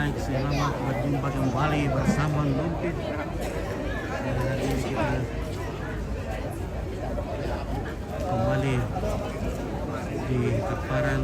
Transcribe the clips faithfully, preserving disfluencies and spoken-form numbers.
Baik, selamat berjumpa kembali bersama Numpit. Hari ini kita kembali di Keparan.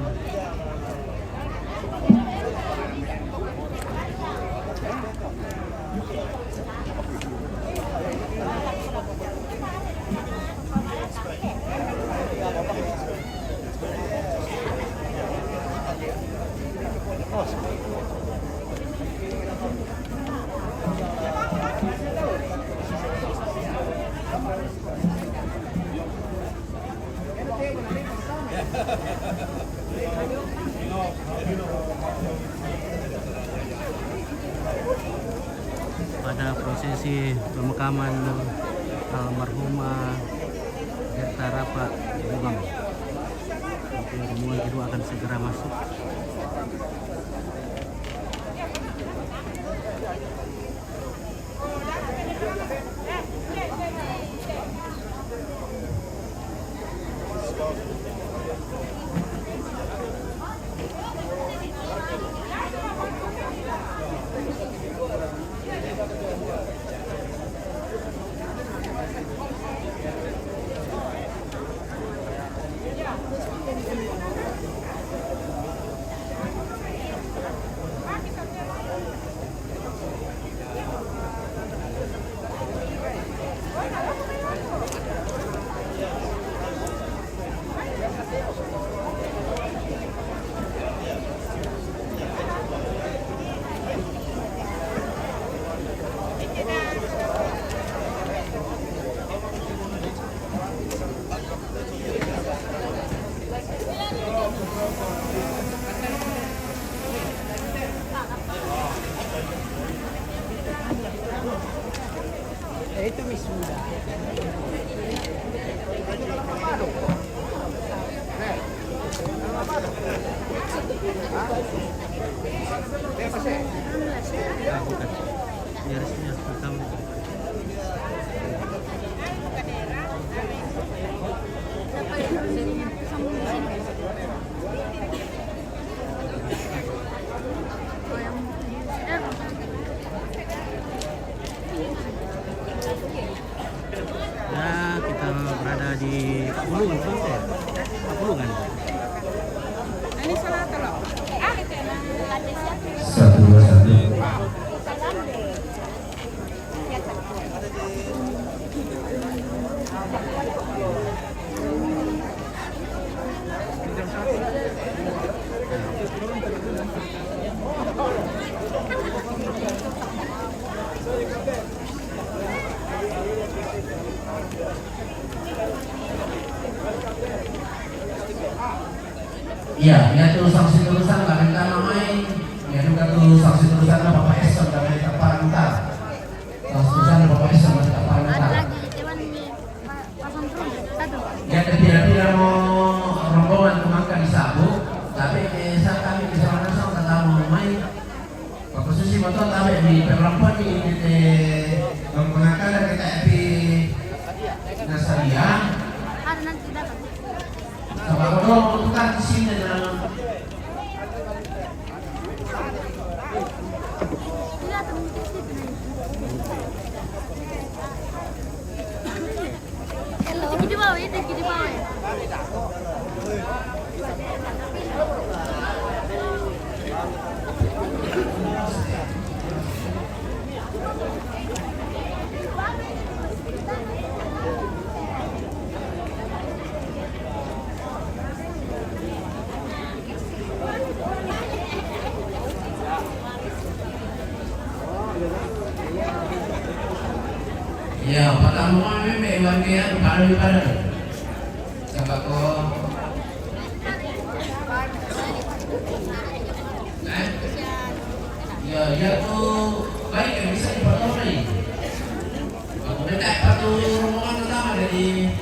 Pada prosesi pemakaman almarhumah Gerta Rapa Gubang. Oke, rombongan kedua akan segera masuk. Itu mi sudah. Ya, kita berada di Pak Pulungan, betul ya? Pak Pulungan. Ini salah tolong. Satu dua satu. Iya, iya tu saksi tulisan, tak minta namai. Iya juga tu saksi tulisan Bapak Eson, tak minta paranta. Saksi tulisan Bapak Eson, tak minta paranta. Ada lagi, cuman ini pa-, pasang terus, satu. Ya, tidak, tidak mau rombongan ke Mangka di Sabu, tapi, eh, saya kami di sana sama kata mau main. Bapak Susi, betul, tapi di perlampuan di, di, di, penakalan kita di Nasalia. Ada nanti datang. Sama betul, bukan di sini, dalam. Tidak, teman kita sih, teman. Ya, pertama memang dia baru-baru. Siapa kau? Eh? Ya, ya tu baik yang bisa dipotong ni. Aku minta satu rombongan pertama dari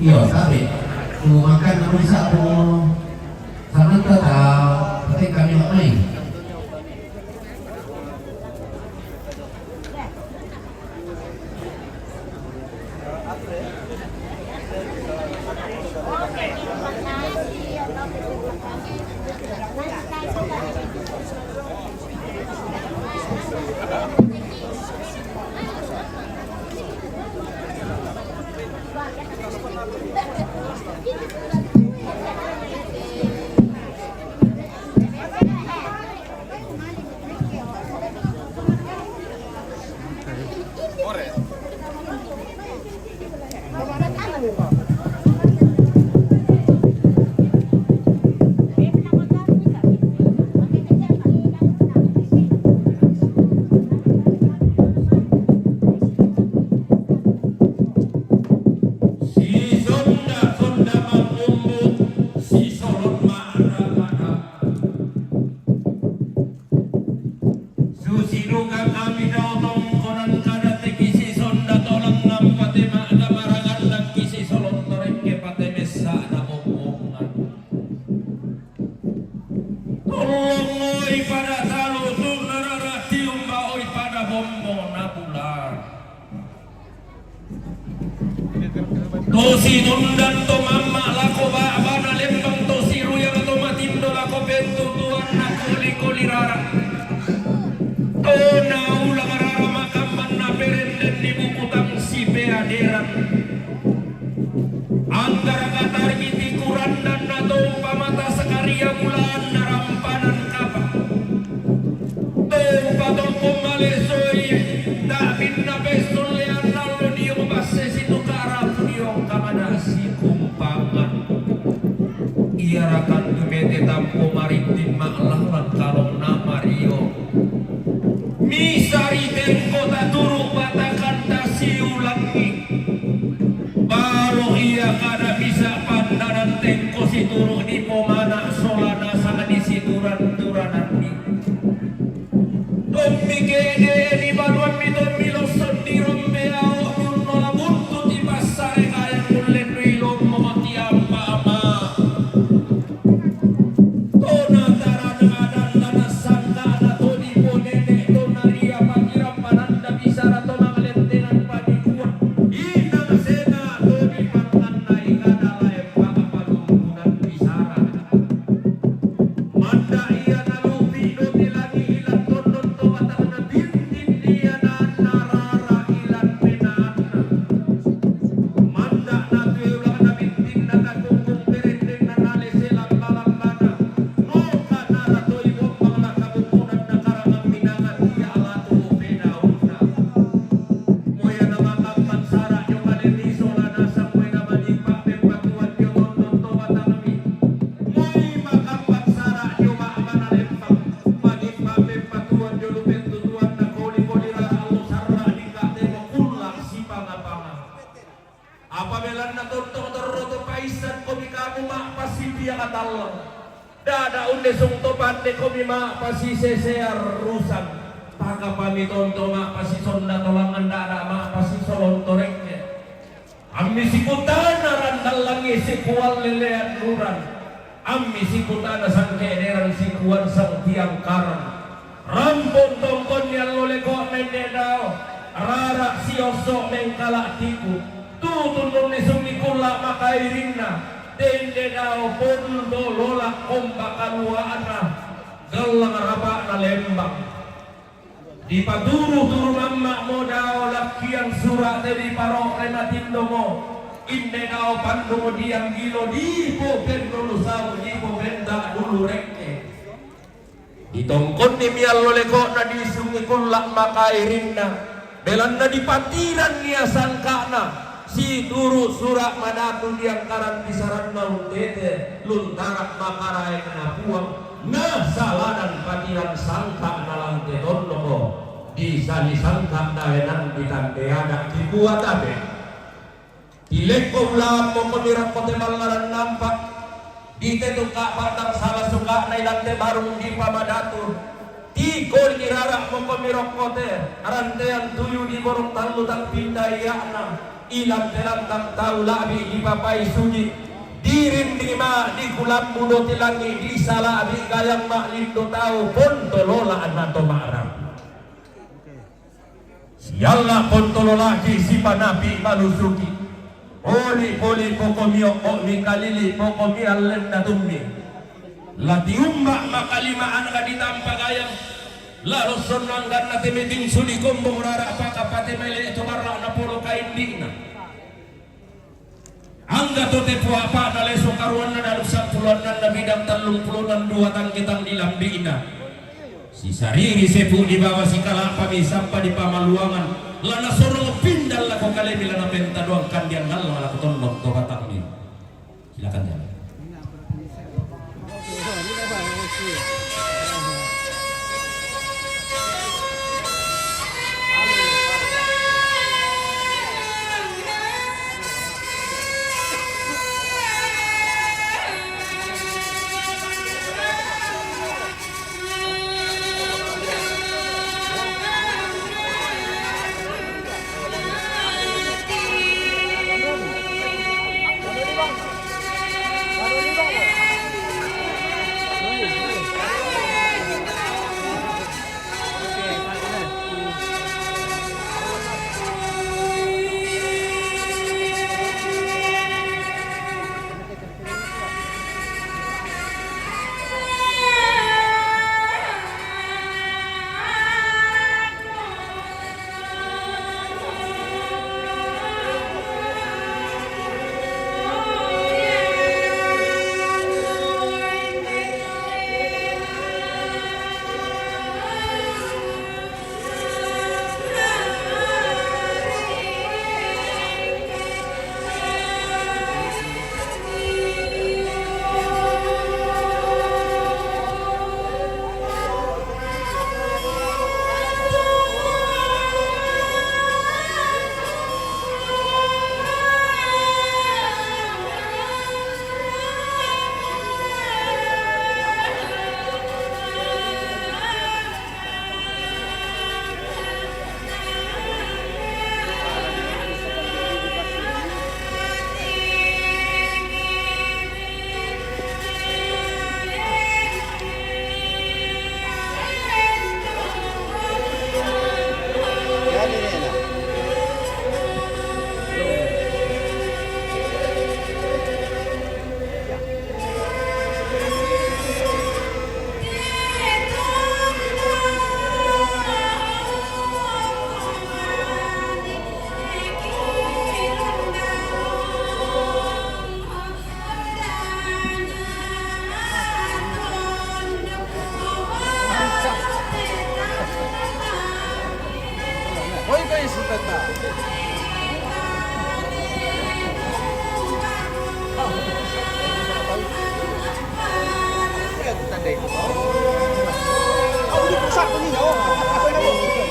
Iyo, sabi. Ku makan na rusak ku. Samanta ta, pati kami main. Si sonda-sonda mangumbu, si solot mara-mara. Susi duka kami dao tongkonan kada te kisi sonda tolang nampa te ma'da maragandang kisi solot torengke pate messa na bombongan. Tolong oi pada salusu na rara tiumba oi pada bombo na bular. To sinundan to mamma lako ba'bana lembang, to siruyang to matindo lako pentutuanna koli-koli rara. To naulang rara makammanna perenden ni buku tang sipeaderan. Anggara katargi ti kurandanna to umpamata sakaria mulaanna rampanan kapa. Tompa tompo malesoi, ta'binna pessulleanna allo diong basse situka rapu diong kamana sikumpangan. Iarakan tu mete tampo marittin ma'lahlang kalonna mario. Misari tengko taturu batakan tasiulangi. Balo ia kada bisa pandanan tengko situru dipomana solana sanga disituran-turananni. Tommi ke'de' nibaluammi tommi lossong dirombe ao' mi unnola buntu tipassare kayang ullennui lommo tiampa-ampa. Tona tarana adanna nassangka'na to diponene' tona ria pakirang pananda bisara to manglentenan padikuan. Inang sena to dipangannai kada lae pa'palumpunan bisara. Manda ia nalupi do ti langi ilan tondon to batangna bintin ia naanna rara ilan penaanna. Manda natue ulangna bintinna takungkung perendenna nalese lamba-lambana. Noka nara toi bombang na kabungkunan na karangan minangan ia latu penaunna. Moya na makampan sara dio kalemi sola nasang moya na manimpa pempatuan dio tondon to batangmi. Moi makampan sara dio ma'bana lempang, manimpa pempatuan dio lupentutuan na koli-koli rara allo sarra dikate makulla sipanga-panga. Apa belanna tontong torro to paissan komi kamu ma'pasipiang tallang. Dada undesung to pande komi ma'pasisesear rusang. Pakapami tonto ma'pasisonda tolangan dada ma'pasisolon to rekke. Ammi sikutana randallangi sikuan lelean nuran. Ammi sikutana sangke'deran sikuan sangtiangkaran. Rampung tongkonni allo leko'na inde dao, rara siosso mengkala tiku. Tutun nunni sungi kulla makairinna, te inde dao pondo lola komba kalua'na, gallang rapa'na lembang. Dipaturu-turu mamma'mo dao lakkiang sura' te diparo're matindomo, inde dao pandung diang gilo dipo pennulu sau dipo penta dulu rekke. Ditongkonni miallo leko'na di sungi kulla makairinna, belanna dipatiranni asangka'na, situru' sura' madatu diangkaran bisaranna untete, luntara makaraengna Puang, nasaladan patiran sangka'na lante tondoko, disali sangka' daenan ditande ada' dikua tabe. Tilekko ulammo komi rakko te ballaran nampa, ditetu ka'ba'tang sala suka Nailan te barung di pamadatu, tikol ni rara' moko mirokkote, rantean tuyu di borong tallu tampinda iya'na, ilan te lantang tau la'bi' dipapaisugi, dirinding ma' di kulambu doti langi', disala'bi' gayang ma'lindo tau, pontolola' na to ma'rabu. Sialla' pontolola'ki sipanapi' malusuki. Poli-poli pokomi o'o'mi kalili' pokomi allenna tummi. La tiumba' makalima'anna ditampa gayang. La rossonna angganna te meting suli kombong rara' pakapate mele' to barra'na polo kaindi'na. Angga to te puapa'na leso karuanna dalu sampuluannanna bidang tallungpulunna dua tangke tang dilambi'na. Sisariri sepu' di baba sikala'pami sampa di pamaluangan, la nasorong pindang lako kalemi la napentadoang kandiang ngallang lako tondok to batangmi. Silakan jalan.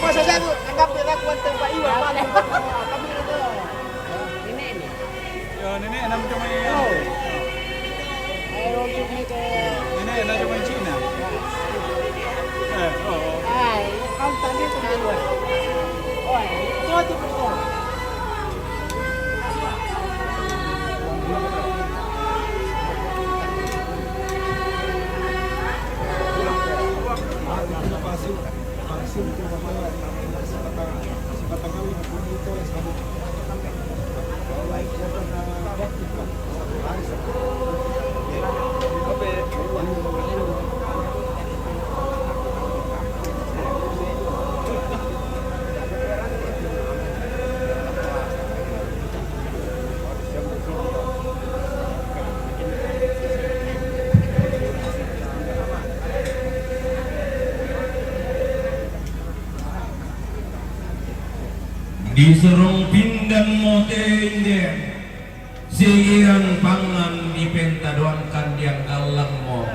Masa saya tu anggap dia lakukan tempat iwan mana? Ini, ini. Yo, nenek enam cuma ini. Oh. Ayo, cuma itu. Nenek enam cuma Cina. Eh, oh, oh. Ay, kau tadi tu di luar. Oh, itu tu betul. Disorong pindan mo te inde, singiran pangan dipentadoan kandiang gallang mo.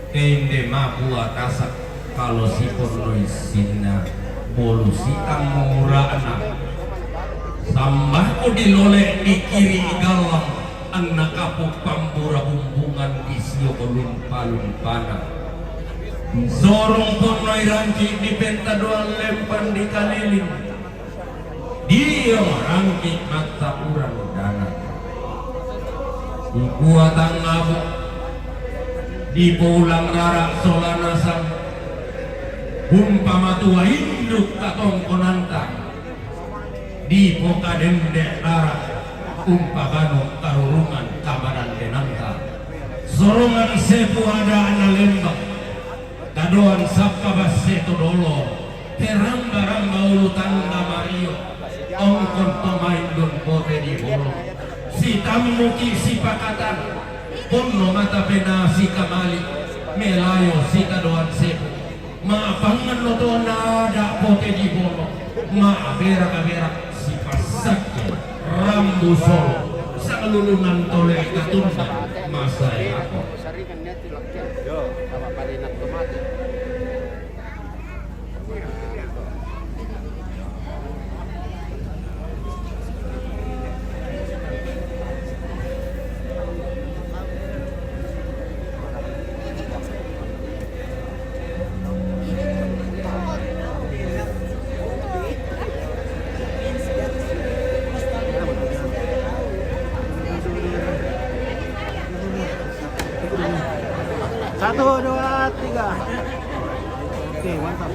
Te inde mabua tasak kalo sipon no issinna, bolu sitang mo ura'na. Sambahku dilole dikiri gallang, anna kapuk pambura bumbungan. Di sio kolumpa-lumpana. Sorong ponno i rangki' di pentadoan lempan di kaliling. Dio rangki' mattakurang dana. Dikua tangngabo, dipoulang rara' sola nasang, umpama tua induk katongkonanta. Dipokadende' rara' umpagano karurungan kamadandenanta. Sorongan sepu ada'na lembang, kadoan sappa basse to dolo, peramba-ramba ulu tanda mario, ongkon to maindun bote di bolo. Sitammuki' sipakatan, ponno mata penaa sikamali', melayo sikadoan sepu. Ma'pangngan oto nada' pote di bolo, ma'berak-berak sipassakke, rambu solo, sanglulunan tole katunna masae ako. Satu, dua, tiga. Oke, mantap.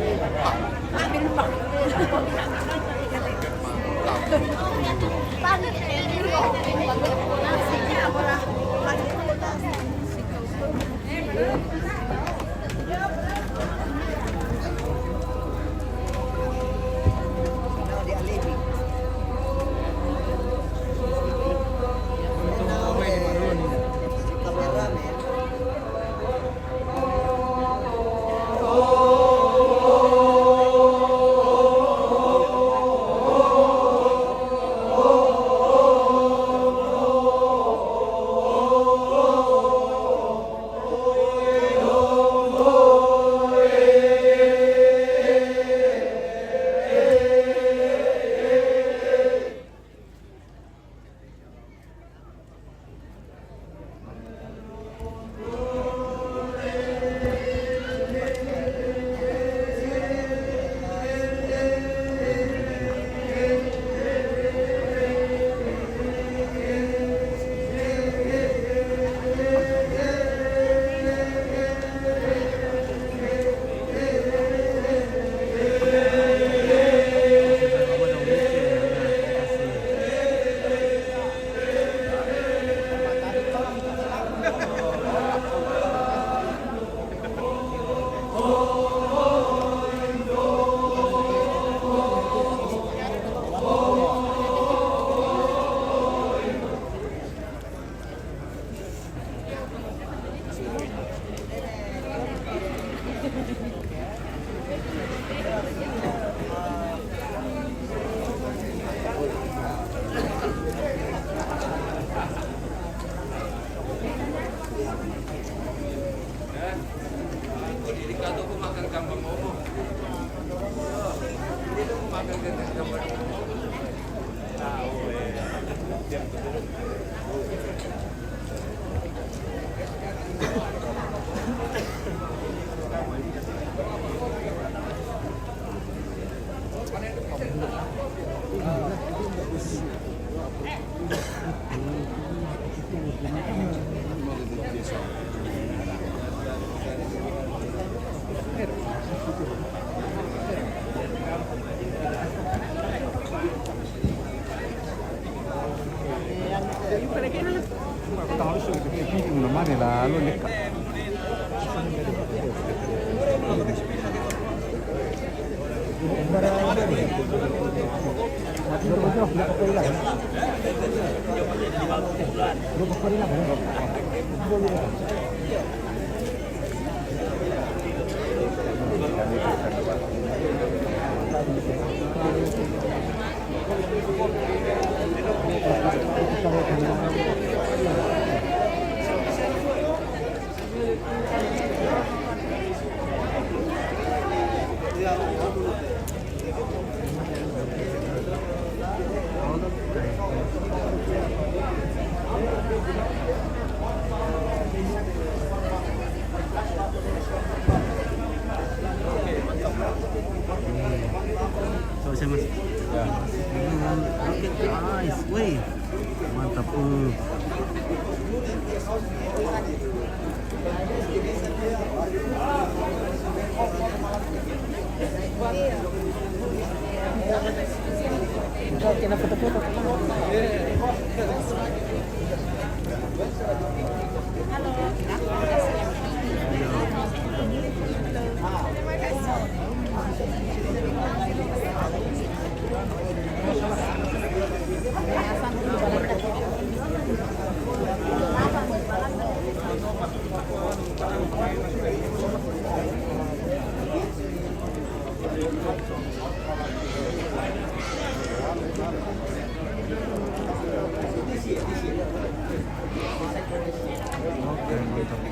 Kita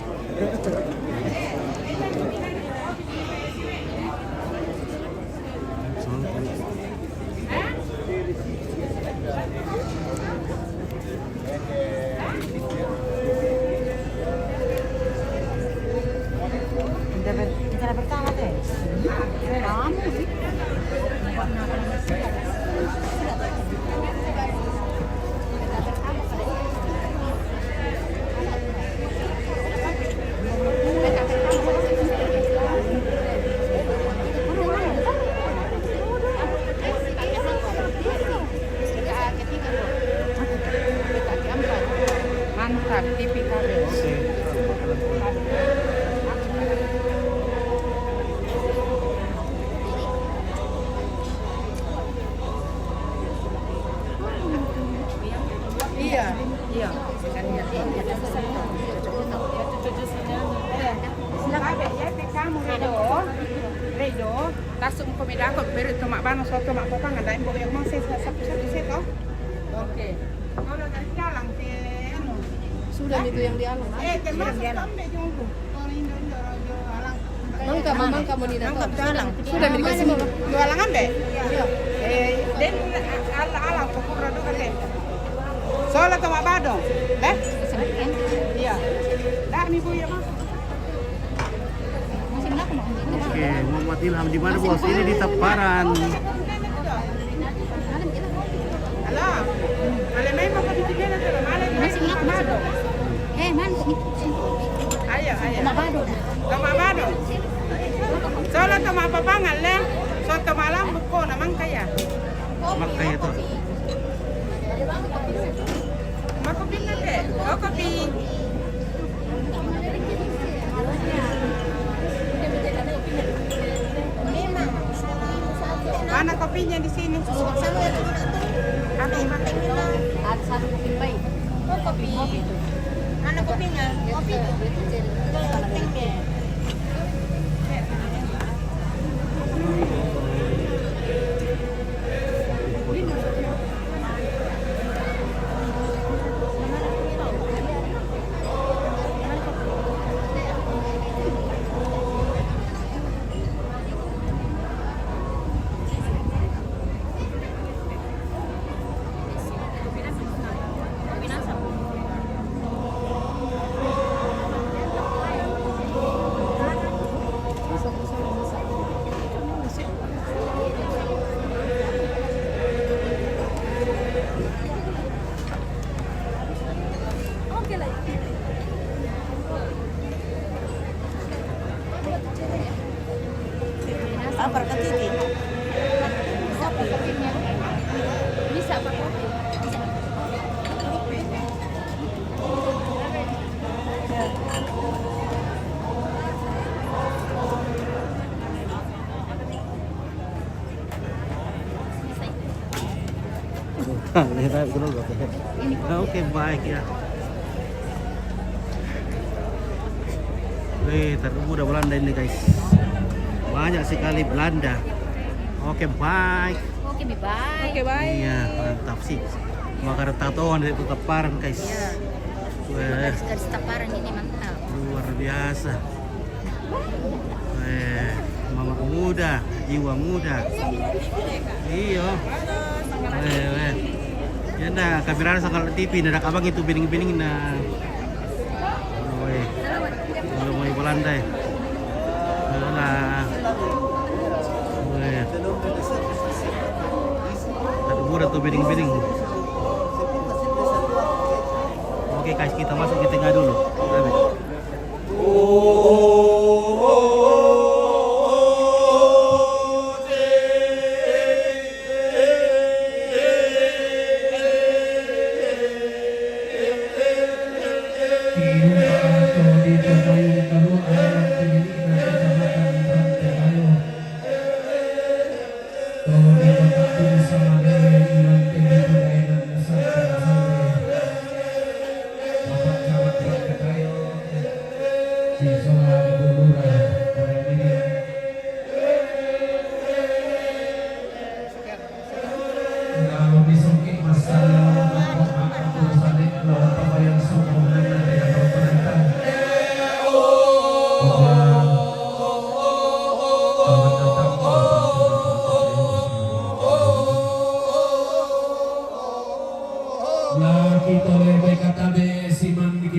ber-, kita dah pertama deh. Lama sih. Mantap, tipikal. Iya, iya. Silakan, ya, kamu redo. Redo. Langsung ko mi dako, beri tomak bano, so tomak popang, ada yang boleh mau saya satu-satu saya toh. Oke. Kalau dari dalam ke anu. Sudah itu yang di anu. Eh, termasuk sampai jongkok. Kalau Indo-Indo, Indo alang. Mangka, mangka mau di dalam. Mangka alang. Sudah di sini. Jualan ambe? Iya. Eh, dan ala-ala pokok rado kate. Solo tomak bado. Eh? Iya. Dah, mi bu ya, Mas. Oke, Muhammad Ilham di mana, Bos? Ini di Taparan. Ayo, ayo. Tomak bado. Tomak bado. Solo tomak papangan le. So tomak lambu ko na mangka ya. Mangka ya to. Makopi na te. Oh, kopi. Mana kopinya di sini? Kopi, mana? Ada satu kopi baik. Oh, kopi. Mana kopinya? Kopi. Apa kata ini? Kopi. Bisa apa kopi? Oke, baik ya. Wih, terlalu muda Belanda ini, guys. Banyak sekali Belanda. Oke, baik. Oke, mi baik. Oke, baik. Iya, mantap sih. Makan tatoan dari Taparan, guys. Iya. Weh. Garis-garis Taparan ini mantap. Luar biasa. Eh, mama muda, jiwa muda. Iyo. Eh, eh. Ya nda, kamera sangat T V, nda ada abang itu bening-bening na. Oi. Belum mau Belanda, eh. Alah. Oi. Tapi muda tuh bening-bening. Oke, guys, kita masuk ke tengah dulu. Amin. Bapak Camat Rangkatayo, si Sohar Bulura, pada diri. Lalu disungkit masalah, maaf, maaf, maaf, lawan pabayang sungguh, dengan penantang.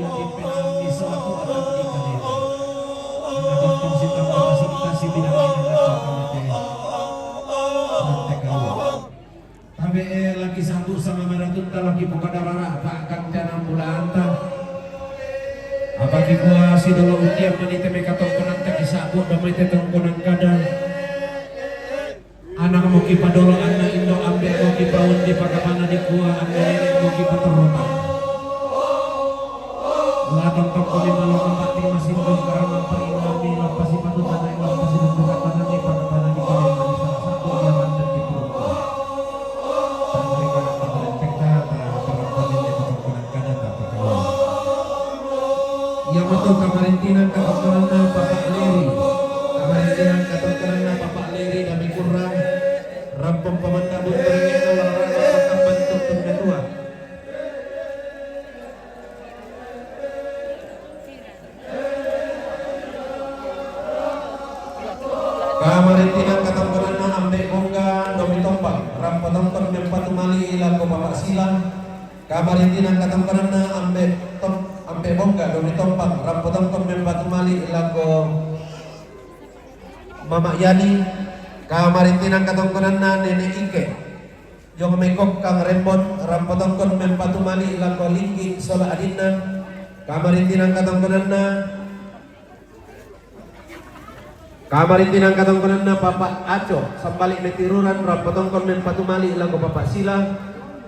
di, di penang di selaku anak di kadera. Ina tongtong si tambah kasih kasih bidang ina kata kamate. Mante kawa. Tabe, eh, laki sabu sama meratun ta laki pokada rara, bahkan janang bulaanta. Apa kikua si dolo utia manite me katongkonanta kisabu damaite tongkonan kada. Anak mo kipadolo anna indo ambe mo kipaun di pakapana di kua anna nene mo kipaterota. Ladang toko di malam mati masih belum karena perinami lapasi patu tanah lapasi buka tanah di pakapana di kua yang tadi salah satu yang mantan di perut. Tangkali karena pemerintek jahat terhadap perempuan ini perempuan kada tak berkawan. Ia betul kamarintinan katongkonanna Bapak Leri. Kamarintinan katongkonanna Bapak Leri dami kurang. Rampung pamandabut terengena warana akan bantuk tunda tua. Kamarintinan katongkonanna Ambe Bongga dami tompang. Rampo tongkon mempatu mali ilako Bapak Sila. Kamarintinan katongkonanna Ambe Tom-, Ambe Bongga dami tompang. Rampo tongkon mempatu mali ilako Mama Yani. Kamarintinan katongkonanna Nene Ike. Jong mai kokkang rembon, rampo tongkon mempatu mali lako Linggi sola adinna. Kamarintinan katongkonanna. Kamarintinan katongkonanna Papa Aco, sambali metiruran, rampo tongkon mempatu mali lako Papa Sila.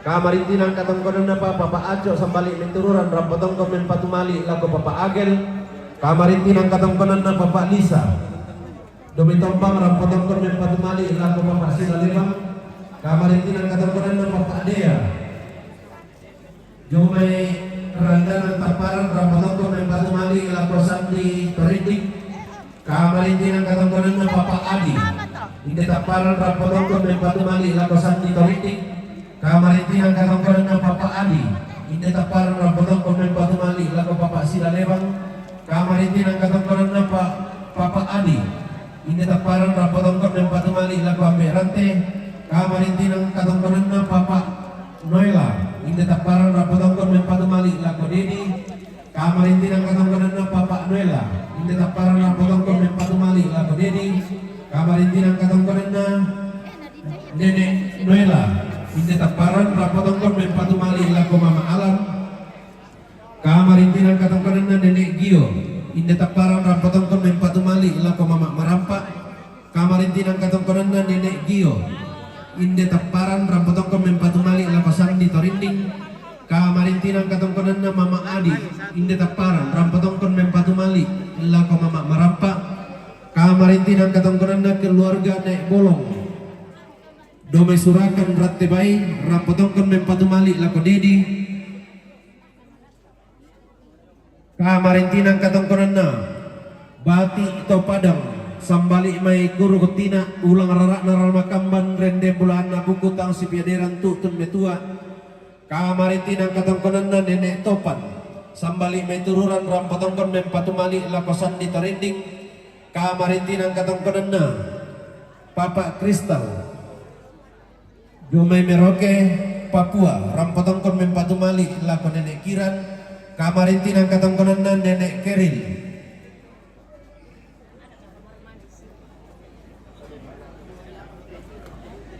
Kamarintinan katongkonanna pa Papa Aco, sambali metiruran, rampo tongkon mempatu mali lako Papa Agel. Kamarintinan katongkonanna Papa Lisa. Dami tompang rampo tongkon mempatu mali lako Papa Sila Lebang. Kamarintinan katongkonanna Papa Dea. Jong mai Randana Tamparan rampo tongkon mempatu mali lako Sandi Torindik. Kamarintinan katongkonanna Papa Adi. Inde Tamparan rampo tongkon mempatu mali lako Sandi Torindik. Kamarintinan katongkonanna Papa Adi. Inde Tamparan rampo tongkon mempatu mali lako Papa Sila Lebang. Kamarintinan katongkonanna Pa-, Papa Adi. Inde Tamparan rampo tongkon mempatu mali lako Ambe Rante. Kamarintinan katongkonanna Papa Noela. Inde Tamparan rampo tongkon mempatu mali lako Dedi. Kamarintinan katongkonanna Papa Noela. Inde Tamparan rampo tongkon mempatu mali lako Dedi. Kamarintinan katongkonanna Nene Noela. Inde Tamparan rampo tongkon mempatu mali lako Mama Alam. Kamarintinan katongkonanna Nene Gio. Inde Tamparan rampo tongkon mempatu mali lako Mama Marampa. Kamarintinan katongkonanna Nene Gio. Inde Tamparan rampo tongkon mempatu mali lako Sandi Torinding. Kamarintinan katongkonanna Mama Adi. Inde Tamparan rampo tongkon mempatu mali lako Mama Marampa. Kamarintinan katongkonanna keluarga Nek Bolong. Dome Surakan Rante Bai, rampo tongkon mempatu mali lako Dedi. Kamarintinan katongkonanna, Bati to Padang, sambali mai kuru kutina, ulang rarana ralma kamban, rende bulaanna buku tang sipiaderan tutun metua. Kamarintinan katongkonanna Nenek Topan, sambali mai tururan rampo tongkon mempatu mali lako Sandi Torinding. Kamarintinan katongkonanna, Papa Kristal. Jumai Merauke, Papua, rampo tongkon mempatu mali lako Nenek Kiran, kamarintinan katongkonanna Nenek Keril.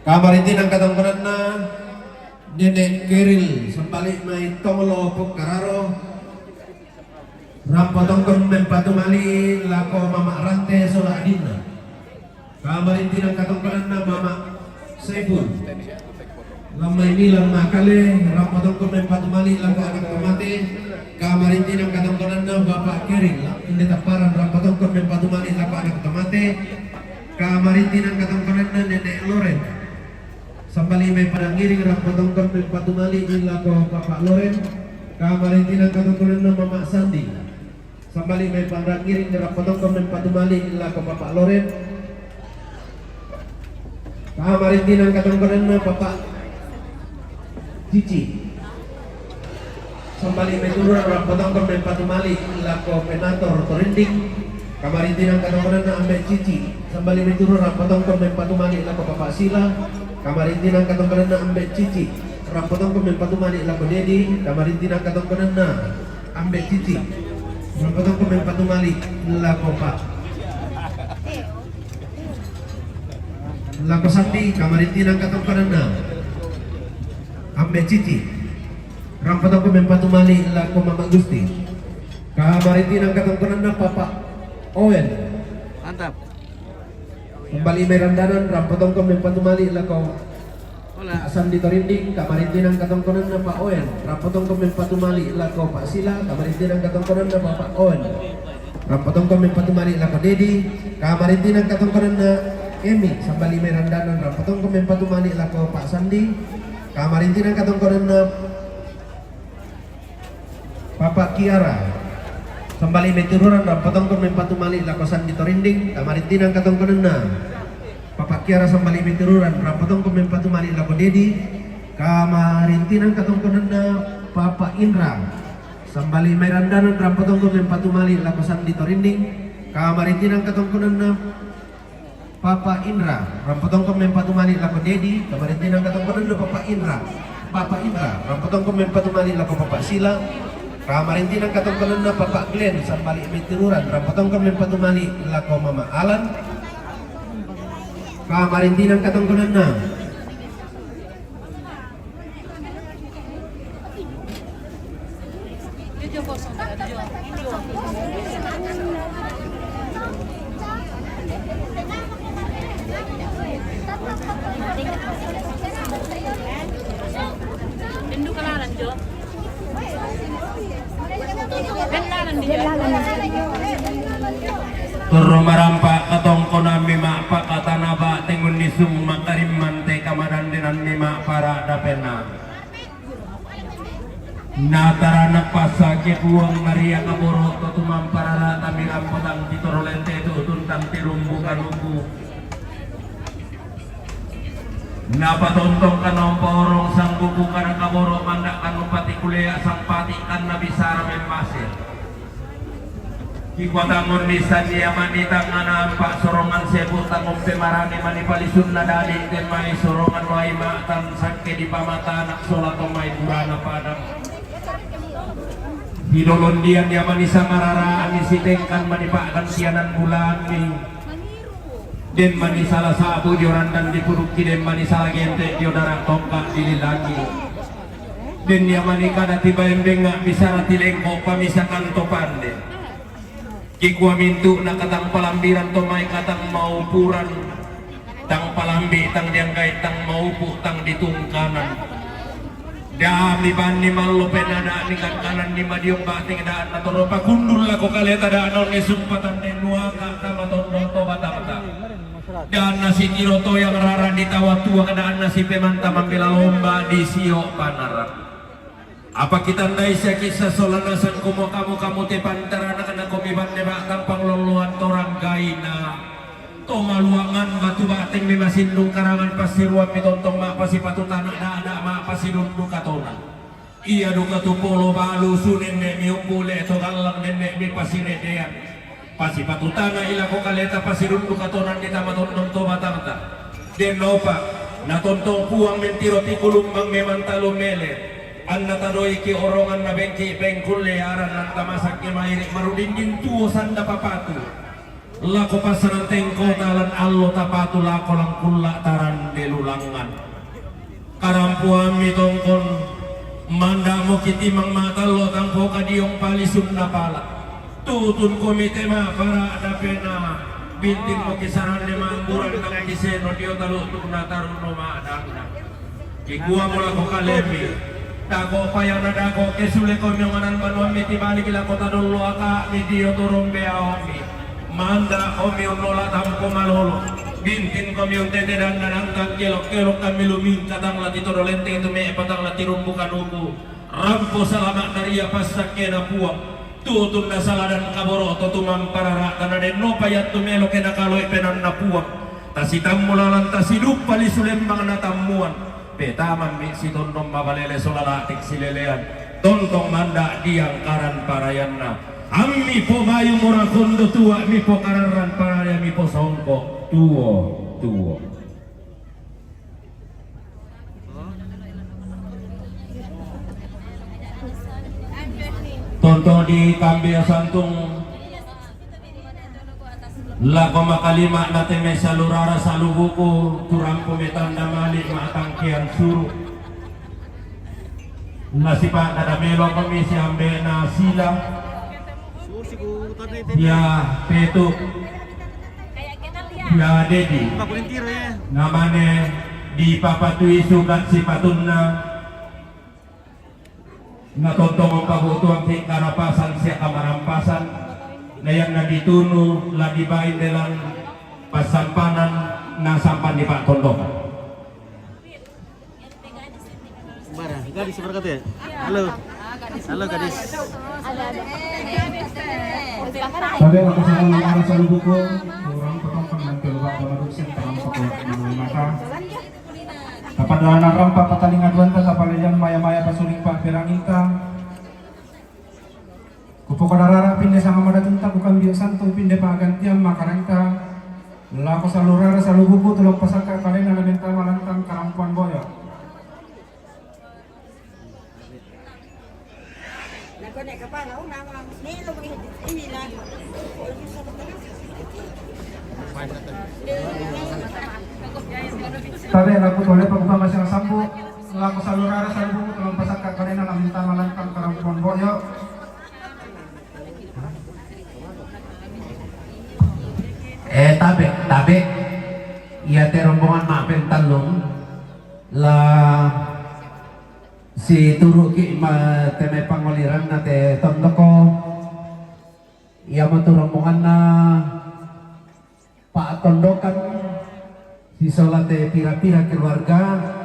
Kamarintinan katongkonanna Nenek Keril, sambali mai tonglo Pokkararo. Rampo tongkon mempatu mali' lako Mama' Rante sola adinna. Kamarintinang katongkonanna Mama' Saipul. Lammai Milan Makale, rampo tongkon mempatu mali' lako anak to mate. Kamarintinang katongkonanna Bapa' Kering, inde Tapparan, rampo tongkon mempatu mali' lako anak to mate. Kamarintinang katongkonanna Nene' Loren. Sambali' mai Padang Ngiring, rampo tongkon mempatu mali' lako Papa' Loren. Kamarintinang katongkonanna Mama' Sandi. Sambali' mai Padang Ngiring, rampo tongkon mempatu mali' lako Papa' Loren. Kamarintinang katongkonanna Papa' Cici. Sambali' mai Tururan, rampo tongkon mempatu mali' lako Penator Torinding. Kamarintinang katongkonanna Ambe' Cici. Sambali' mai Tururan, rampo tongkon mempatu mali' lako Papa' Sila. Kamarintinang katongkonanna Ambe' Cici. Rampo tongkon mempatu mali' lako Dedi. Kamarintinang katongkonanna Ambe' Cici. Rampo tongkon mempatu mali' lako Pa', lako Sandi. Kamarintinang katongkonanna Ambe' Cici. Rampo tongkon mempatu mali' lako Mama' Gusti. Kamarintinang katongkonanna Papa' Owen. Mantap. Sambali' mai Randanan, rampo tongkon mempatu mali' lako Sandi Torinding. Kamarintinang katongkonanna Pa' Owen, rampo tongkon mempatu mali' lako Pa' Sila. Kamarintinang katongkonanna Papa' Owen, rampo tongkon mempatu mali' lako Dedi. Kamarintinang katongkonanna Emi. Sambali' mai Randanan, rampo tongkon mempatu mali' lako Pa' Sandi. Kamarintinang katongkonanna Papa' Kiara. Sambali' mai Tururan, rampo tongkon mempatu mali' lako Sandi Torinding. Kamarintinang katongkonanna Papa' Kiara, sambali' mai Tururan, rampo tongkon mempatu mali' lako Dedi. Kamarintinang katongkonanna Papa' Indra. Sambali' mai Randanan, rampo tongkon mempatu mali' lako Sandi Torinding. Kamarintinang katongkonanna Papa' Indra, rampo tongkon mempatu mali' lako Dedi. Kamarintinang katongkonanna Papa' Indra. Papa' Indra, rampo tongkon mempatu mali' lako Papa' Sila. Kamarintinang katongkonanna Papa' Glenn, sambali' mai Tururan, rampo tongkon mempatu mali' lako Mama' Alan. Kamarintinang katongkonanna Torro marampa' katongkonammi ma'pakatana ba'teng unnisung makarimmante kamadandenanni ma'para' dapenna. Natarana' passake Puang naria kaboro' to tumamparara' tamirampo tang titoro lente tu'tun tang tirumbu kaluku. Napatontong kanompa orong sangguku kana kaboro' manda' kanupati kulea sangpati kanna bisara memmase. Kikuatangun nissan ia mani tangngana ampa' sorongan sepu tangumpe marani mani palisunna dadi temmai sorongan wai ma'tan sakke di pamatana sola tomai burana padang. Hidolondian ia mani samararaan sitengkan mani pa'gantianan bulanni. Den mani sala sabu dio randan di pudukki, den mani sala gente dio dara tongka di lilangi. Den ia mani kada tibaen benga bisara tilengko pamisakan to pande. Kikua mintu' na katang palambiran to mai katang maupuran, tang palambi' tang dianggai tang maupu' tang ditungkanan. Da'mi banni mallo penna da'mi kangkananni madiong ba'teng da'anna toro pakundul lako kaleta da'na onne sumpatan den nuaka tama tondon to batangta. Da'anna sitiro toyang rara ditawattua da'anna sipemanta mambela lomba disio panara. Apa kitandai siaki sassola nasang komo kamu-kamu te pantarana kana komi banne ba'tang panglolloan torang gaina. To maluangan batu ba'teng mi masindung karangan passiruammi tontong ma'pasipatu tana da'da ma'pasidundu katona. Ia duka tu polo balusu nenne mi umbule to gallang nenne mi pasiredean. Pasipatu tana ilako kaleta pasidundu katonan di tama tondon to batangta. Dennopa, natontong Puang mentiro tikulummang memang talu mele. Anna tadoiki orongan nabengki pengkulle aran nanta masakke mairi marudindin tuo sanda papatu. Lako passanan tengkota lan allo tapatu lako langkulla tarande lulangan. Karampuammi tongkon, manda'mo kitimang matallo tangpo kadiong palisunna pala. Tutun komite ma para dapena bintin mo kisaran de mangguran nang kiseno dio talu tu na taruno ma dangna. Kikua mo lako kalemi. Dako payana dako kesule komi onganan banua miti balik lako tadolo aka mi dio turun beaomi. Manda omi unola tampo malolo. Bintin komi untete dan nanangkan kelok-kelok kami lumin katang lati todo lente itu me patang lati rumbu kanuku. Rampo salama daria pasakena puang. Tutun na saladan kaboroto tu mamparara tana den nopa yattu melo kena kaloi penan na puang. Tasi tammulalan tasi duppa lisu lembang na tammuan. Petaman mi sitondong mabalele solalatik silelean. Tontong manda diang karan parayanna. Ammi po bayu mora kondo tua mi po kararran paraya mi po songko tuo tuo. Tonto di kambia santung lako makalima na teme salurara salubuku turampu metanda mali matangkian suru. Nasipa kada melo komisi ambe na sila. Ya petu. Ya dedi. Namane di papatui sukat sipatunna. Natontong pabutuan ti karapasan sia kamarampasan. Na yang na ditunu lagi bain dalam pasampanan na sampan di Pak Tondok. Bara, gadis berkata ya? Halo. Halo gadis. Ada, ada. Tabe lako salurara salubuku, orang potong pengantin lubak sama duksin terang pokok mata. Tapadana rampa patalinga duanta tapalejan maya-maya pasuling pa piranginta. Kupokodarara pinde sanga madatunta bukan bio santung pinde pagantian makarenta. Lako salurara salubuku tulung pasaka kalena lamenta malantang karampuan boyo. Tabe laku tole pabuka masih sambu. Laku salurara salubuku tulung pasaka kalena lamenta malantang karampuan boyo. Eh tabe tabe. Ia te rombongan ma pentallung la si turuki ma teme pangoliran na te tondoko. Ia ma tu rombongan na Pak Tondokan si sola te pira-pira keluarga.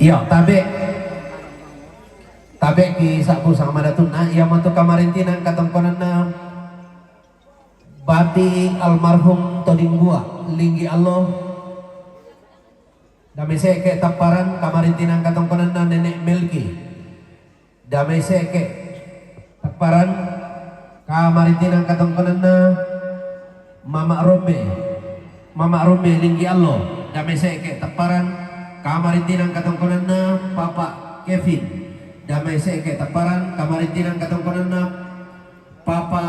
Iyo tabe. Tabe ki sabu sanga madatunna ia matu kamarintinan katongkonanna bati almarhum Todingbua linggi allo. Dame sekke tapparan kamarintinan katongkonanna Nenek Melki. Dame sekke tapparan kamarintinan katongkonanna Mama Rombe. Mama Rombe linggi allo. Dame sekke tapparan kamarintinan katongkonanna Papa Kevin. Dame sekke tapparan kamarintinan katongkonanna Papa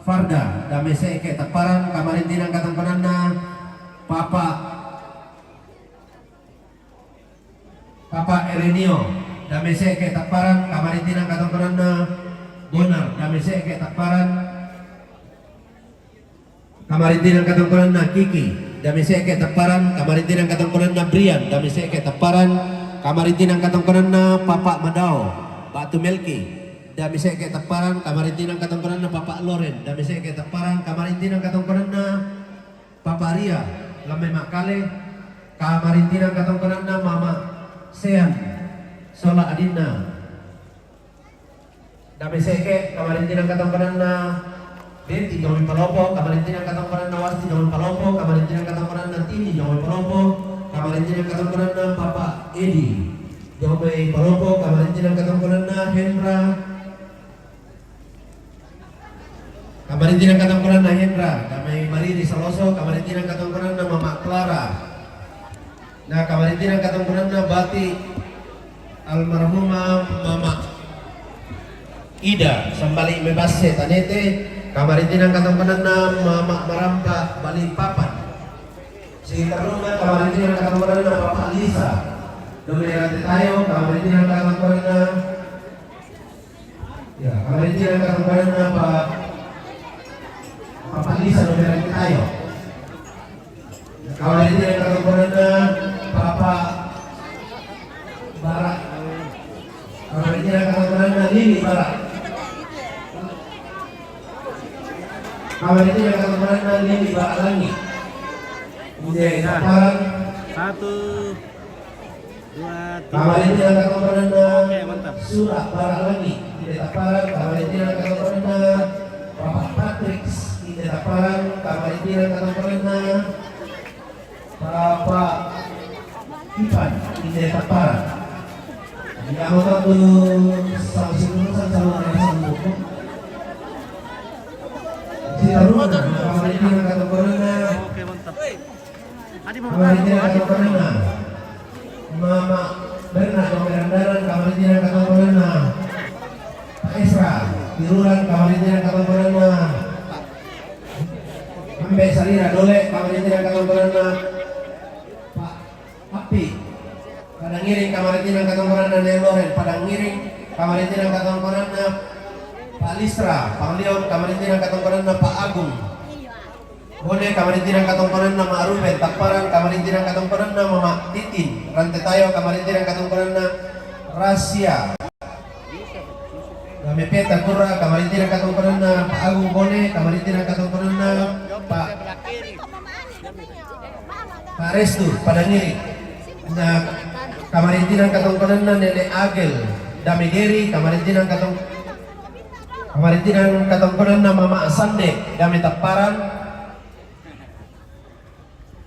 Farda. Dame sekke tapparan kamarintinan katongkonanna Papa Papa Erenio. Dame sekke tapparan kamarintinan katongkonanna Bonar. Dame sekke tapparan kamarintinan katongkonanna Kiki. Dame sekke tapparan kamarintinan katongkonanna Brian. Dame sekke tapparan kamarintinan katongkonanna Papa Madao Batu Melki. Dame sekke tapparan kamarintinan katongkonanna Papa Loren. Dame sekke tapparan kamarintinan katongkonanna Papa Ria, Lamme Makkale, kamarintinan katongkonanna Mama Sean sola adinna. Dame sekke kamarintinan katongkonanna Benti Jomi Palopo, kamarintinan katongkonanna Wasti Jomi Palopo, kamarintinan katongkonanna Tini Jomi Palopo, kamarintinan katongkonanna Papa Edi Jomi Palopo, kamarintinan katongkonanna Hendra. Kamarintinan katongkonanna Hendra, dame mariri saloso, kamarintinan katongkonanna Mama Clara. Na kamarintinan katongkonanna bati almarhumah Mama Ida, sambali' me' basse tanete, kamarintinan katongkonanna Mama' Marampa Balikpapan. Siterrunna kamarintinan katongkonanna Papa' Lisa. Dome Rante Tayo, kamarintinan katongkonanna, ya, kamarintinan katongkonanna Pa-, Papa' Lisa dome Rante Tayo. Kamarintinan katongkonanna Papa' Bara'. Kamarintinan katongkonanna Lili Bara'. Kamarintinan katongkonanna Lili Bara' Langi'. Inde Taparang. Satu, dua, tiga. Kamarintinan katongkonanna Oke, mantap. Sura' Bara' Langi'. Inde Taparang, kamarintinan katongkonanna Papa' Patrick. Inde Taparang, kamarintinan katongkonanna Papa' Ipan, inde Taparang. Inde mo tu sama si Nusan sama Nusan buku. Si Taruna, kamarintinan katongkonanna. Oke, mantap. Kamarintinan katongkonanna. Mama Berna, Mama Berandaran, kamarintinan katongkonanna. Pa' Esra, Tiruran, kamarintinan katongkonanna. Ambe' Salira Dole, kamarintinan katongkonanna Pa' Appi. Padang Iring, kamarintinan katongkonanna Ne' Loren. Padang Iring, kamarintinan katongkonanna Pa' Listra. Panglion, kamarintinan katongkonanna Pa' Agung. Bone, kamarintinan katongkonanna Ma' Ruben. Taparang, kamarintinan katongkonanna Mama' Titin. Rante Tayo, kamarintinan katongkonanna Rasia. Dame Peta Kurra, kamarintinan katongkonanna Pa' Agung. Bone, kamarintinan katongkonanna Pa', Pa' Restu, Padang Iring. Na, kamarintinan katongkonanna Nene' Agel. Dame Geri, kamarintinan katong-, kamarintinan katongkonanna Mama' Sande. Dame Taparang.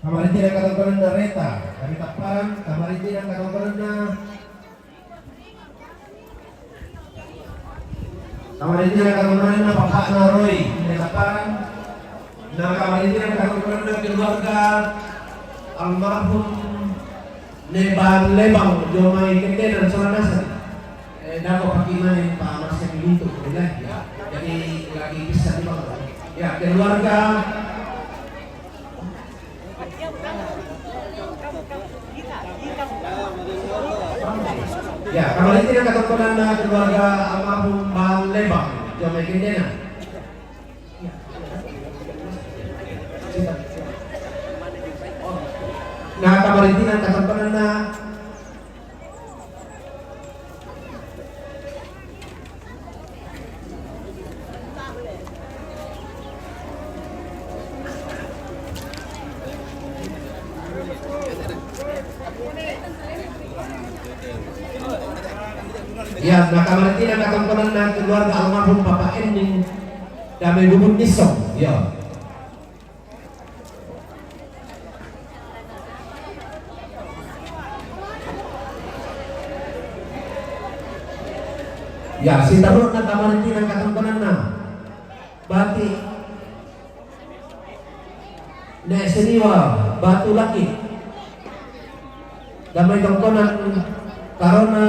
Kamarintinan katongkonanna Reta. Dame Taparang, kamarintinan katongkonanna Kamarintinan katongkonanna Papa'na Roy, inde Taparang. Na kamarintinan katongkonanna keluarga almarhum Ne' Bang Lebang, dio mai kendena sola naseng. Eh, dako' pakimane pa' masse' itu, ya. Jadi lagi bisa di bawah. Ya, keluarga Ya, kamarintinan katongkonanna keluarga almarhum Bang Lebang, dio mai kendena. Na kamarintinan katongkonanna Ya, na kamarintinan katongkonanna keluarga almarhum Papa Ening, dame Bubun Nisong, ya. Ya, sitaru'na kamarintinan katongkonanna Bati' Ne' Seniwa Batu Langit. Dame tongkonan Karona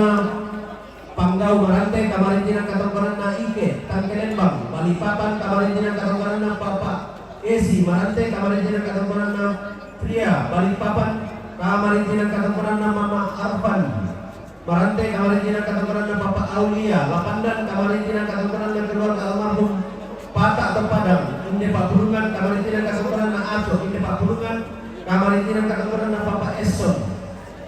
Panggau Marante, kamarintinan katongkonanna Ike, Tangke Lembang, Balikpapan, kamarintinan katongkonanna Papa Esi Marante, kamarintinan katongkonanna Pria, Balikpapan, kamarintinan katongkonanna Mama Arfan Marante, kamarintinan katongkonanna Papa Aulia, Lapandan, kamarintinan katongkonanna keluarga almarhum Pata' Topadang, inde Pa'purungan, kamarintinan katongkonanna Ato, inde Pa'purungan, kamarintinan katongkonanna Papa Esson.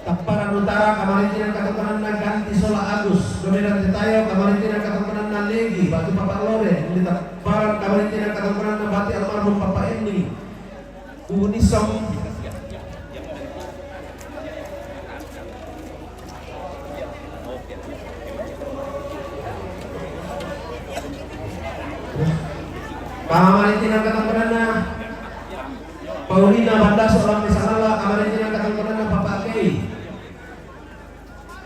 Tapparang Utara, kamarintinan katongkonanna Ganti sola Agus, dome Rante Tayo, kamarintinan katongkonanna Legi, Batu Papa Lore, inde Tapparang, kamarintinan katongkonanna Bati' almarhum Papa Endi. Bubun Nisong. Kamarintinan katongkonanna Paulina Bandaso Lampe Sangala, kamarintinan katongkonanna Papa Kei.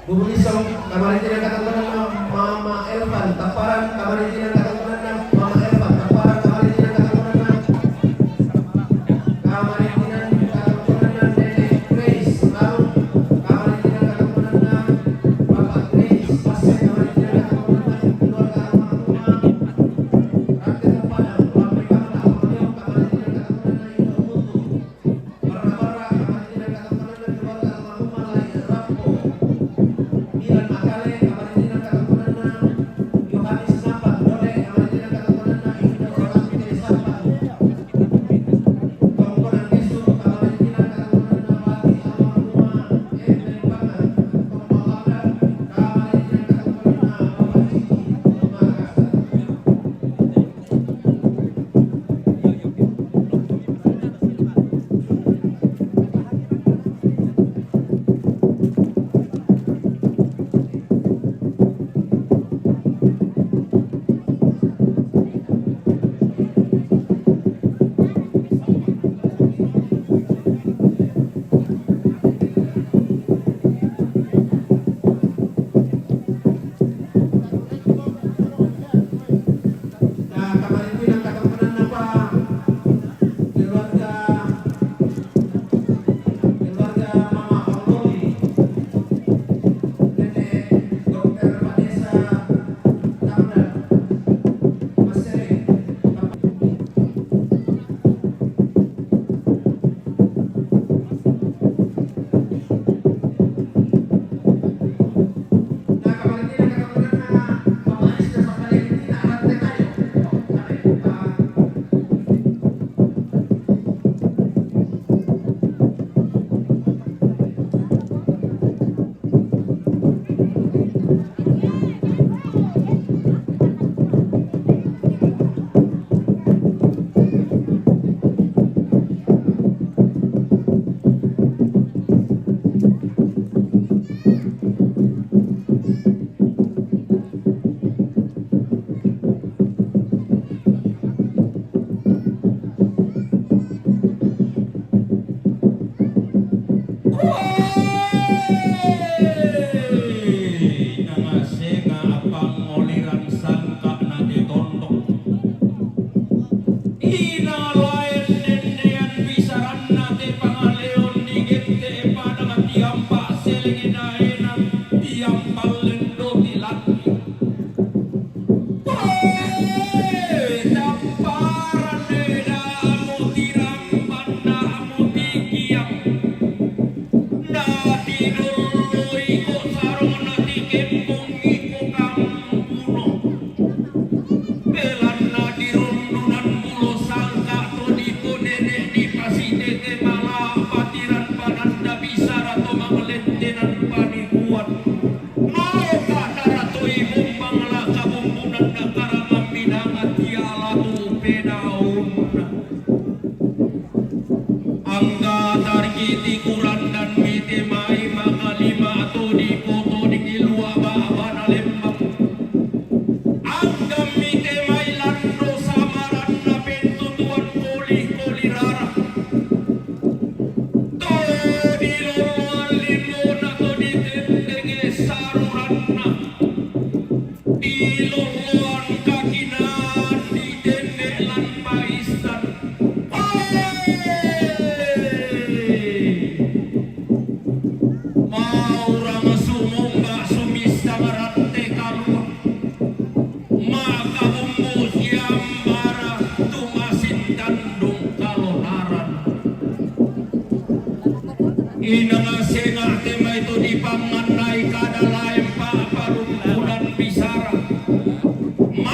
Bubun Nisong, kamarintinan katongkonanna Mama Elvan, Tapparang, kamarintinan katongkonanna Mama Elvan, Tapparang, kamarintinan katongkonanna, kamarintinan katongkonanna Nene Grace, Laut, kamarintinan katongkonanna Papa Grace, Pase, kamarintinan katongkonanna keluarga almarhum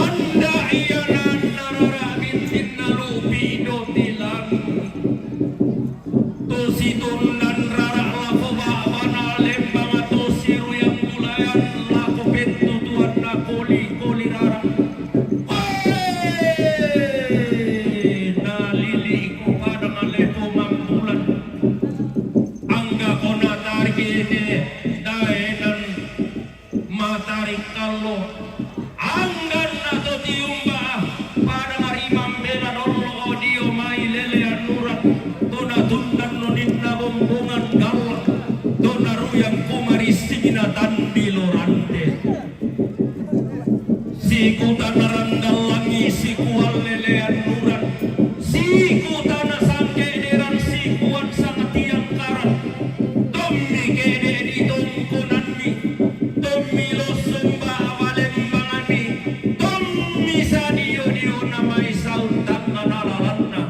Nda' iyananna rara' bintinna lupi' dotilan. To situndan rara' lako ba'bana lembang, to siruyang bulayan lako pentutuanna koli-koli rara'. Wee! Nalili'ko padang lepo mambulan. Anggako natarik ede daenan matarik kallo. Angganna to tiumba, padang ri mambela dollo dio mai lelean uran, to natundanno ninna bombongan gallang, to naruyang kumarissingina tandilo rante. Sikutana randallangi sikuan lelean uran, sikutana sangke'deran sikuan sangtiang karan. Tommi ke'de' ditongkonanni, tommi lossong ba'ba lembanganni, tommi sadio-diona mai saung tangngana lalanna.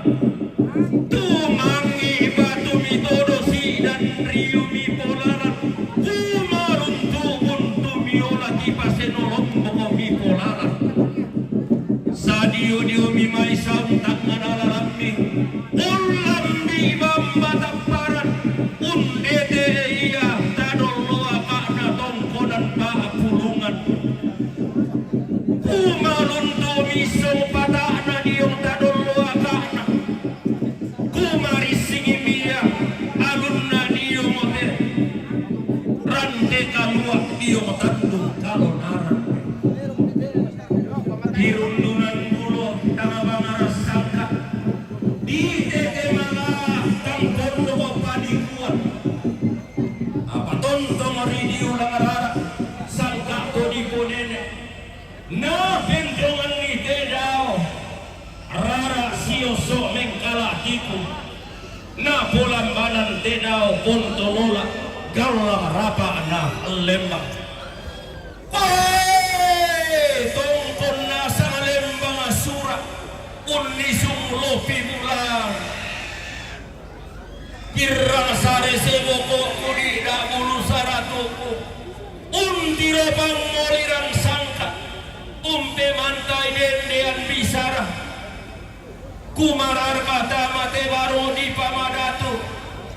Tumangngi batumi todo si'dan riumi polaran, kumaruntu' buntumi ola kipaseno lombokmi polaran. Sadio-diomi mai saung tangngana lalammi, ullambi bamba tapparan, undete ia tadolloa ka'na tongkonan ba'pulungan. Kumaruntu'mi song pata'na diong tadolloa ka'na. Kumarissingimi ia alunna diong te rante kalua' diong tandung kalonaran. Dirundunan bulo tama bangara sangka, ditete mangala tang pondoko panikuan. Apa tontong ri diulang rara' sangka to diponene. Na penjonganni te dao rara' sioso' mengkalakiku, na polambanan te dao pontolola gallang rapa'na lembang. Wee! Tongkon nasang lembang sura' unnisung lopi bulang. Kirrang sare seboko'ku di da'bulu saratu'ku, untiro pangngolirang sangka, umpemantai dendean bisara. Kumararka tama te baro dipamadatu,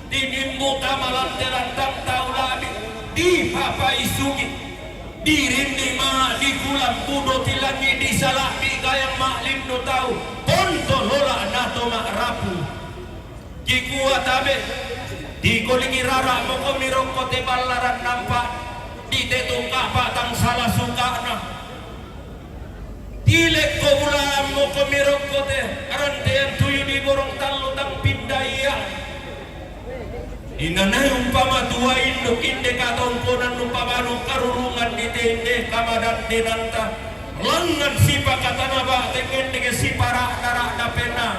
tinimbu tama lante lantang tau labi, dipapaisungi, dirinding ma' dikulang budo tilangi disala'bi gayang ma'lindo tau, pontolola nato ma'rapu. Kikua tabe', tikolingi rara' mokomi rokko te ballaran nampa, di te tungka' patang sala suka'na. Tilekko bulaan mokomi rokko te rantean tuyu di borong tallu tang pindaiya. Inanai umpama tua induk inde katongkonan umpamanu karurungan di tende kamadandenanta. Langngan sipakatana ba'teng endeke sipara'da-ra'da penna.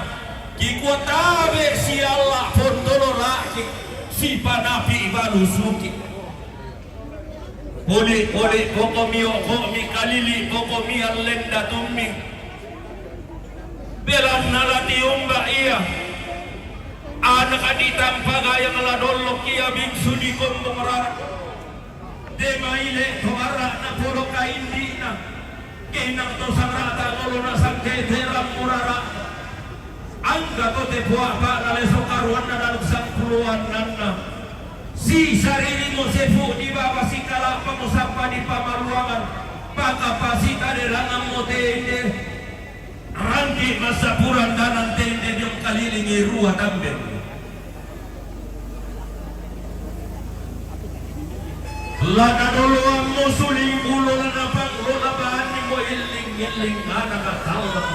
Kikua tabe' sialla' pontolola'ki, sipanapi balusuki. Poli'-poli' pokomi oko'mi kalili' pokomi allendatummi. Belanna la tiumba ia, anaka ditampa gayang la dollok ia bingsu di kombong rara. De maile to ara'na polo kaindi'na, keinang to sangra'ta lolo nasangke te rammu rara. Angga to te poapa'na leso karuanna dalu sangpuluannanna. Sisariri mo sefu di baba sikala'pa mo sappa di pamaluangan, pakapasi taderangan mo tende. Rangki' massapurang danang tende diong kalilingi rua tambe. La nadoloammo suling ulo la napanggola bani mo illing-illing anaka tallang.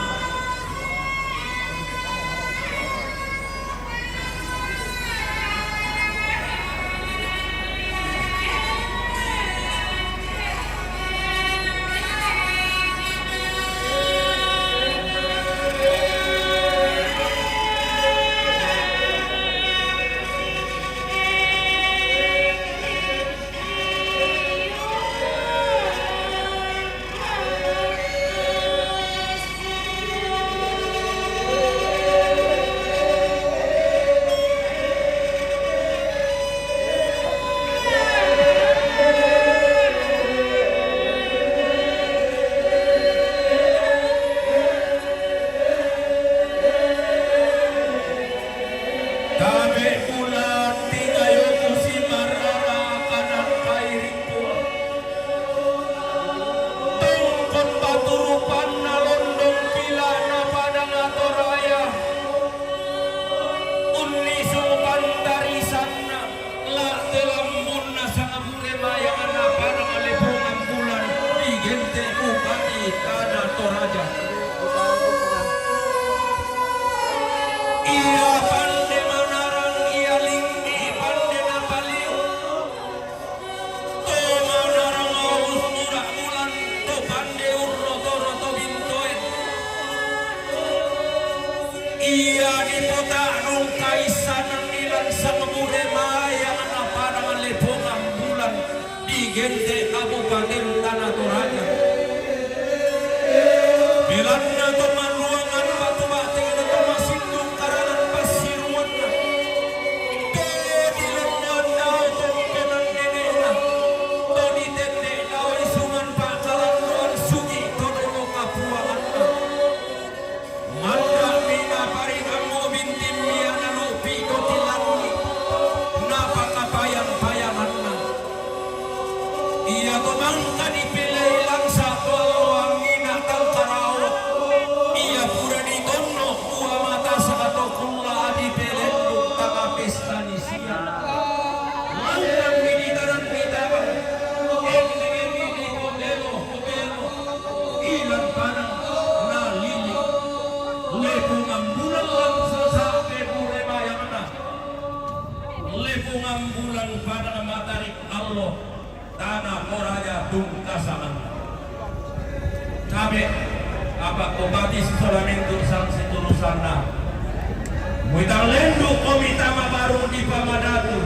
Ia dipota'nung kaissanan dilan sangbude mayang na padang Lepongan Bulan di Gente Kabupaten Tana Toraja. Belanna to manuangan batu bate na to masindung karanan passiruanna. To dilonnoan dao tongkonan nenena. To ditende dao isungan pakalandoan sugi to dolo kapuanganna. Manda'mi naparikammo bintinmi ana lu'pi to tilanni, napakapayang-payanganna. Ia to mangka dipelei langsa to allo angina tangkarao, ia pura ditonno bua mata sakato kulla dipelendung tama pesta ni sia. Lannang mi ditaran pitama, endemi dipobelo-belo. Ilan padang na lili. Lepongan Bulan lan sasa pebure mayangna. Lepongan Bulan padang matarik allo Tana Toraja tungkasangan. Kabe, apa kopati sisola mentu sang situlusanna. Muitang lendu komi tama barung dipamadatu,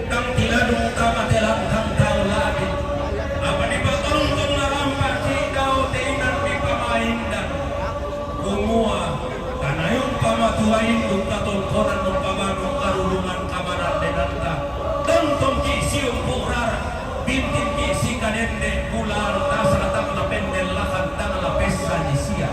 tang tiladung tama telang tang tau lagi. Apa dipatongkong narampak ci dao teinan dipamaindan. Kumua, tanayung pamatuain dungka tongkonan numpamanu karurungan kamaraddenanta. Tontongki siumpu rara, bintingki sikadende bulan tasara tang lapendellakang tang lapessa ni sia.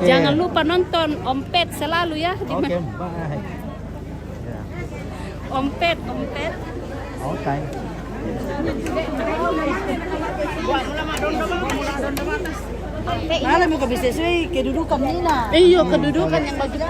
Jangan lupa nonton Om Pet selalu ya. Oke, bye. Ya. Om Pet, Om Pet. Oke. Mana mau ke bisnis, weh? Kedudukan, Nina. Iyo, kedudukan yang bagus.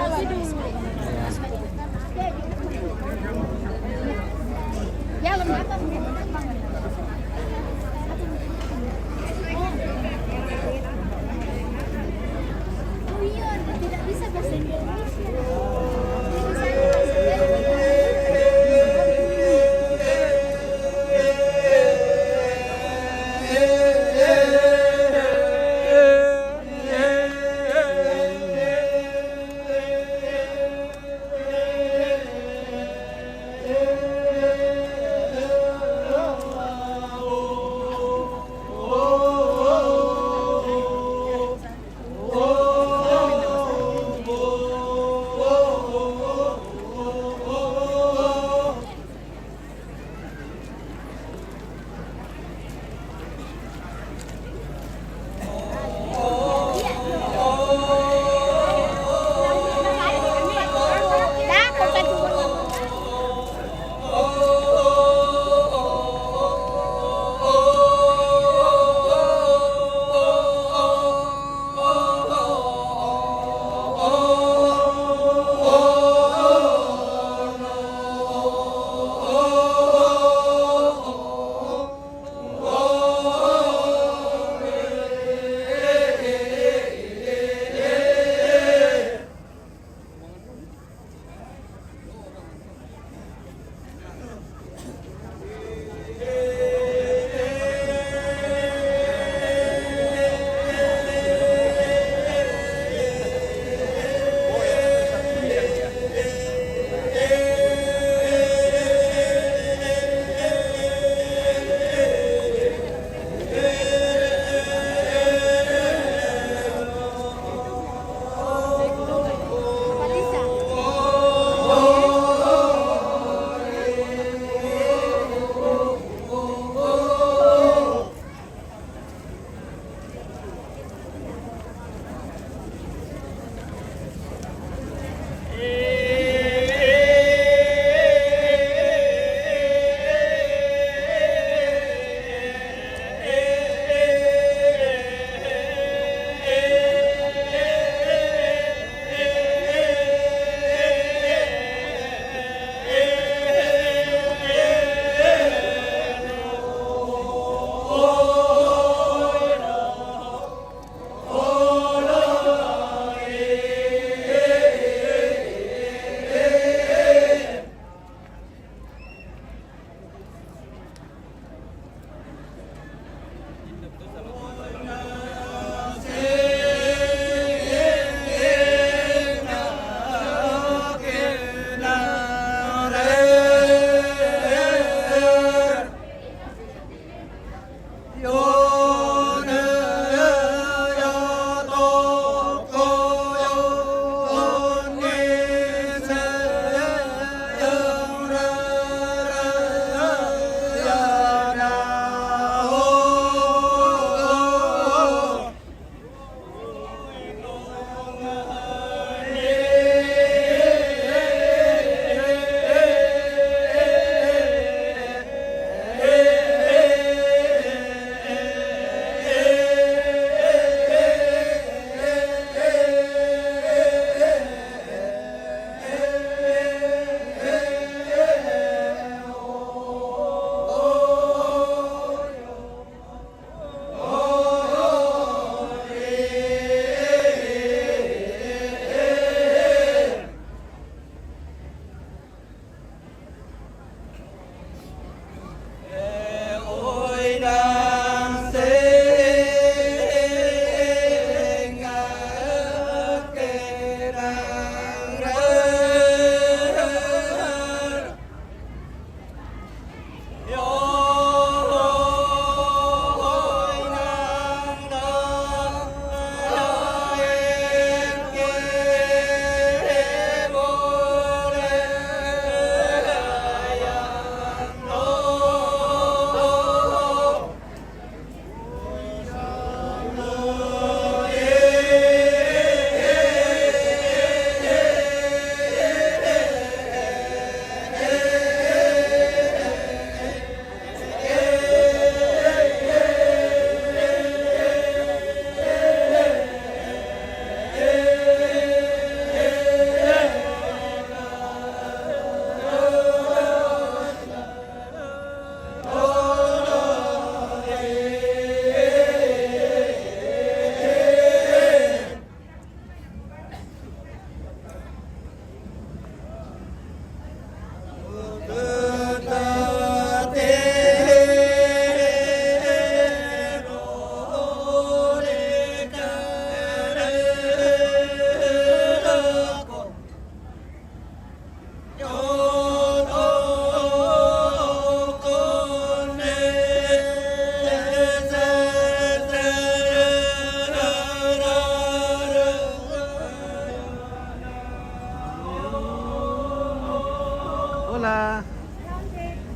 Hola.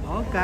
Ok.